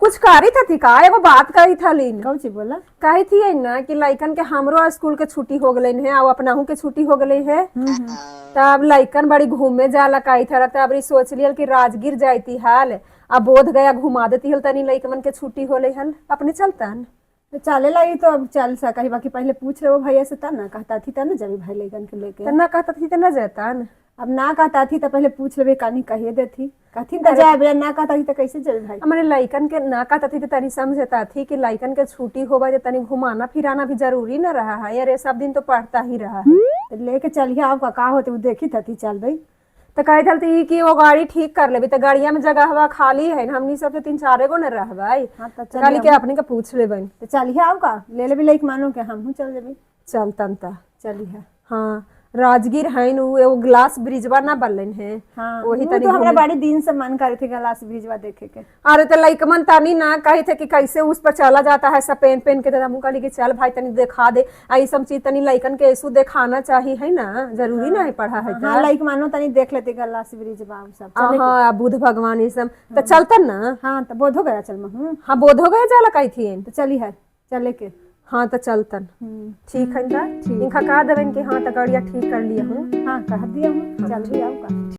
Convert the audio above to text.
कुछ करी थी का एगो बात कही थलीन। कौन चीज बोला? कही थी ना कि लइकन के हमरो स्कूल के छुट्टी हो गई है और अपनाहू के छुट्टी हो गई है, तब लइकन बड़ी घूमे जाला कही था, तब सोच लियल कि राजगीर जाती हाल आ बोध गया घुमा देती हल, तनी लइकन के छुट्टी होले हल, अपने चलतन। तो चले लगी तो अब चल सका ही, बाकी पहले पूछ रहे भैया से तब ना कहता थी तब ना जबी भाई लइकन के लेके। त ना कहता थी त ना जातन। अब ना कहता थी तो पहले पूछ लेबे, कानी कहिए देती, कहती तो जाबे, ना कहता थी तो कैसे जाबे भाई। हमारे लइकन के ना कहता थी तो तनी समझता थी कि लइकन के छुट्टी होबा जे तनी घुमाना फिराना भी जरूरी न रहा है यार, सब दिन तो पढ़ता ही रहा है। तो लेके चलिए आपका का होते वो देखी थी चल भाई। तो कही थल ती कि वो गाड़ी ठीक कर लेबी, तो गाड़िया में जगह हवा खाली है न, हमनी सब तो तीन चार गो न रहबै। हाँ तो तो कहली कि अपने के पूछ लेबन। तो चलिए आपका ले लेबी लइक मानो के हमहू चल जेबी। चलतन त। चलिए। हाँ राजगीर है न उ एगो ग्लास ब्रिजवा ना बनलन है। हाँ वही वो तनी तो हमरा बड़ी दिन से मन करे थे गलास ब्रिजवा देखे के। अरे तो लइकमन तनी ना कही थे कि कैसे उस पर चला जाता है सब पेन पेन के, तो हमहू कहली कि चल भाई तनी देखा दे, आ ई सब चीज तनी लइकन के ऐसू दिखाना चाहिए है ना, जरूरी ना है पढ़ा है। हाँ लइक मानो तनी देख लेते गलास ब्रिजवा सब। हाँ बुद्ध भगवान ई सब तो चलतन ना। हाँ तो बोधो गया चल महू। हाँ बोधो गया जाला कही थी। तो चली है चले के। हाँ तो चलतन। ठीक है ना, इनका कहा देवन कि हाँ तो गाड़िया ठीक कर लिया हूँ। हाँ कह दिया हूँ, चल भी आऊँगा।